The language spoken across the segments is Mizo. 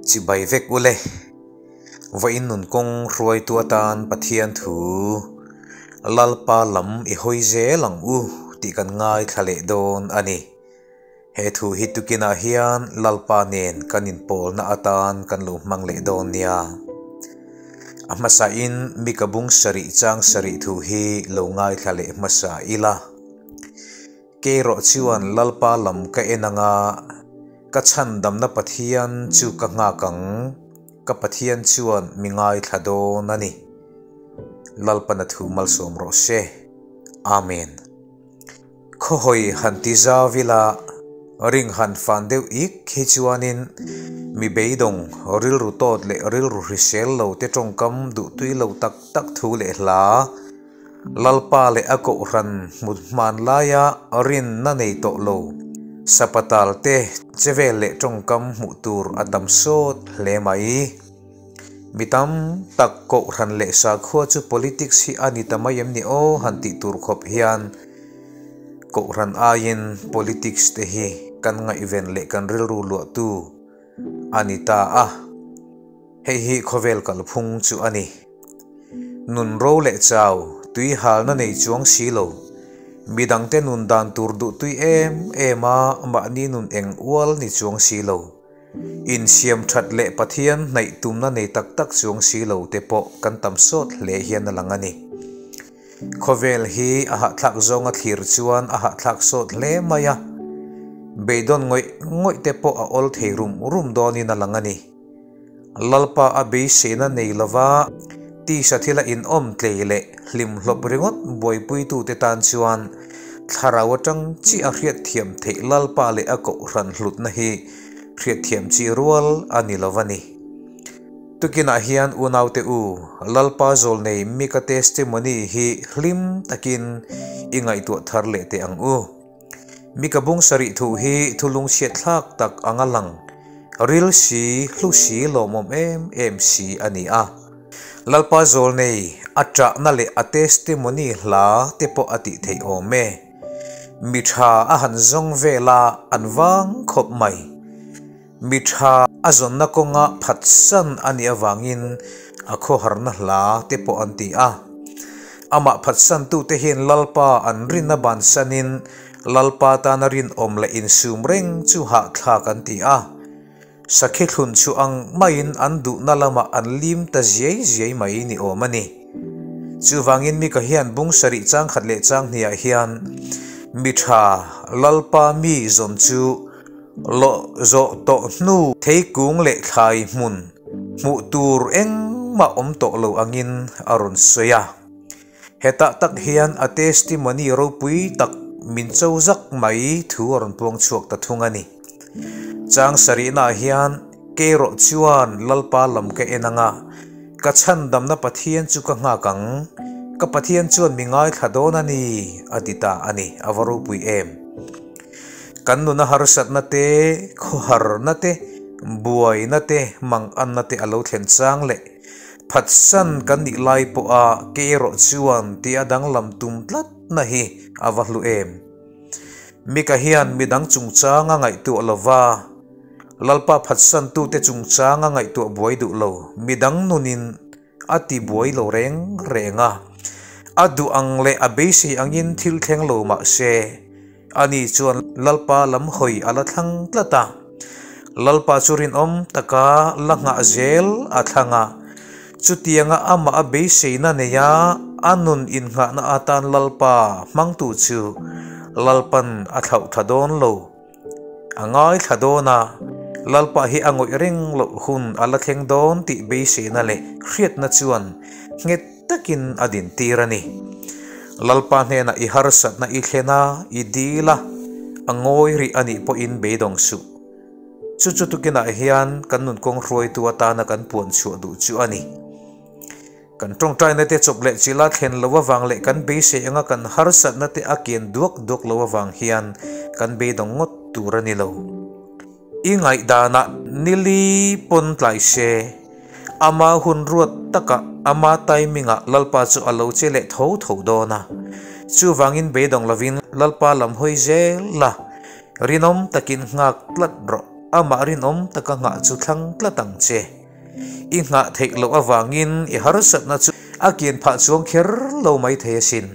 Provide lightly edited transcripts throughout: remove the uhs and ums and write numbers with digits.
Chibai vek ule. Vawiin nun kawng hruaitu atan Pathian thu Lalpa lam i hawi zel ang u tih kan ngaithla leh dawn a ni. He thu hi tukinah hian Lalpa nen kan inpawlna atan kan lo hmang leh dawn nia. A hmasain Mika bung sarih chang sarih thu hi lo ngaithla leh hmasa ila. Keirawh chuan Lalpa lam ka en anga, ka chhandamna Pathian chu ka nghak ang, ka Pathian chuan mi ngaithla dawn a ni. Lalpana thu malsawm rawh se. Amen. Khawhawi han ti zau ila, ring han fan deuh ik hi chuanin mi beidawng, rilru tawt leh rilru hrisel lo te tawngkam duhtui lo tak tak thu leh hla, Lalpa leh a kohhran hmut hman laia rinna nei tawh lo, sapatal te che vel leh tawngkam hmuh tur a tam sawt hle mai. Mi tam tak kohhran leh sakhua chu politics hi a ni ta mai em ni aw han tih tur khawp hian kohhran aiin politics te hi kan ngaihven leh kan rilru luahtu a ni ta a. Hei hi khawvel kalphung chu a ni. Nun ro leh chau, tui halna nei chuang si lo. Midangte nun dan tur duh tui em em a, mahni nun eng ual ni chuang si lo. Insiam that leh Pathian hnaih tumna nei tak tak chuang si lo te pawh kan tam sawt hle hian a lang a ni. Khawvel hi a hahthlak zawnga thlir chuan a hahthlak sawt hle mai a, beidawn ngawih ngawih te pawh a awl thei rum rum dawnin a lang a ni. Lalpa a beiseina nei lova tisa thila inawm tlei leh hlimhlawp ringawt buaipuitute tan chuan thlarau atang chi a hriatthiam theih Lalpa leh a kohhran hlutna hi hriatthiam chi rual a ni lo a ni. Tukinah hian unaute u, Lalpa zawlnei Mika testimony hi hlim takin i ngaihtuah thar leh teh ang u. Mika bung sarih thu hi thu lungchhiatthlak tak anga lang, ril si, hlu si, lawmawm em em si a ni a. Lalpa Zawlnei a ṭahna leh a testimony hla te pawh a tih theih awm e. Mi ṭha a han zawng vel a, an vang khawp mai. Mi ṭha a zawnna kawnga phatsan a nih avangin a khawharna hla te pawh an ti a. Amah phatsantute hian Lalpa an rinna bansanin Lalpa tana rinawm leh insum reng chu hahthlak an ti a. Sakhi thlun chu ang maiin an duhna lamah an lim ta ziai ziai mai ni awm a ni. Chuvangin Mika hian bung sarih changkhat leh changhniah hian mi ṭha Lalpa mi zawn chu Lawh zawh tawh hnu theikung leh thlai hmun hmuh tur engmah awm tawh lo angin a rawn sawi a. Hetah tak hian a testimony ropui tak min cho zak mai thu a rawn puang chhuak ta thung a ni. Chang sarihnaah hian keirawh chuan Lalpa lam ka en anga, ka chhandamna Pathian chu ka nghak ang, ka Pathian chuan mi ngaithla dawn a ni a ti ta a ni, a va ropui em. Kan nuna harsatna te, khawharna te, buaina te, manganna te a lo thlen chang leh phatsan kan nih lai pawha ke erawh chuan tia danglam tum tlatna hi a va hlu em. Mika hian midang chungchang a ngaihtuah lova, Lalpa phatsantute chungchang a ngaihtuah buai duh lo, midang nunin A ti buai lo reng reng a, a duh ang leh a beisei angin thil thleng lo mah se, ani chuan Lalpa lam hawi a la thlang tlat a. Lalpa chu rinawm taka la nghah zel a thlang a, chutianga amah a beiseina neia a nun innghahna atan Lalpa hmangtu chu Lalpan a thlauh tha dawn lo. A ngaithla dawn a, Lalpa hi a ngawih reng loh hun a la thleng dawn tih beiseina leh hriatna chuan nghet takin a dintir a ni. Lalpa hnenah i harsatna i thlen a, i dil a, a ngawi rih a nih pawhin beidawng suh. Chu chu tukinah hian kan nun kawng hruaitu atana kan puan chhuah duh chu a ni. Kan tawngtaina te chawp leh chila thlen lo avang leh kan beisei anga kan harsatna te a kian duak duak lo avang hian kan beidawng ngawt tur a ni lo. I ngaihdanah nili pawn tlai se, ama hun ruat takah ama timing ah Lalpa chu a lo che leh tho tho dawn a. Chuvangin beidawng lovin Lalpa lam hawi zel la, rinawm takin nghak tlat rawh. Amah rinawm taka nghah chu thlang tlat ang che. I nghah theih loh avangin i harsatna chu a kian phah chuang kher lo mai thei asin.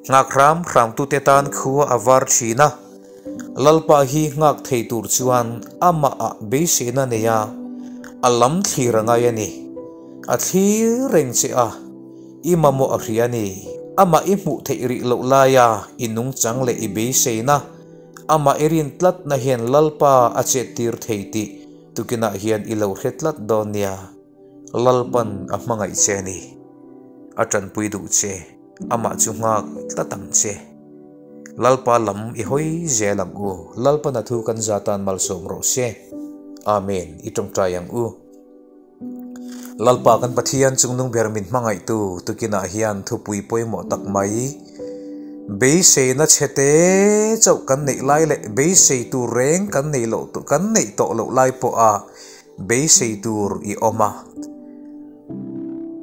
Nghak hram hramtute tan khua a var thin a, Lalpa hi nghak thei tur chuan amahah beiseina nei a, a lam thlir a ngai a ni. A thlir reng che a, i mamawh a hria a ni. Amah i hmuh theih rih loh laia i nungchang leh i beiseina, amah i rin tlatna hian Lalpa a chettir thei tih tukinah hian i lo hre tlat dawn nia. Lalpan a hmangaih che a ni. A tanpui duh che, amah chu nghak tlat ang che. Lalpa lam i hawi zel ang u. Lalpan a thu kan za tan malsawm rawh se. Amen. I tawngtai ang u. Lalpa kan Pathian chungnung ber min hmangaihtu tukinah hian thupui pawimawh tak mai, beiseina chhete chauh kan neih lai leh beisei tur reng kan neih loh kan neih tawh loh lai pawha Beisei tur i awm a.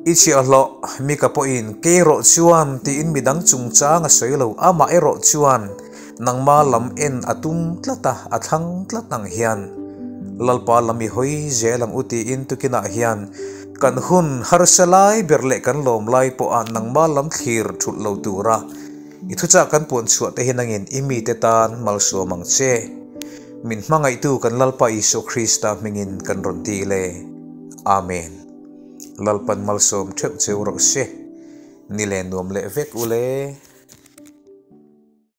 I chhiahhlawh mi ka pawhin kei erawh chuan tiin midang chungchang a sawi lo, amah erawh chuan nangma lam en a tum tlat a, a thlang tlat ang hian Lalpa lam i hawi zel ang u tiin tukinah hian kan hun harsa lai ber leh kan lawm lai pawha nangma lam thlir thulh lo tura i thuchah kan puan chhuah te hi nangin i mite tan malsawm ang che. Min hmangaihtu kan Lalpa Isua Krista hmingin kan rawn dil e. Amen. Lalpan malsawm theuh cheu rawh se. Ni leh nuam leh vek u le.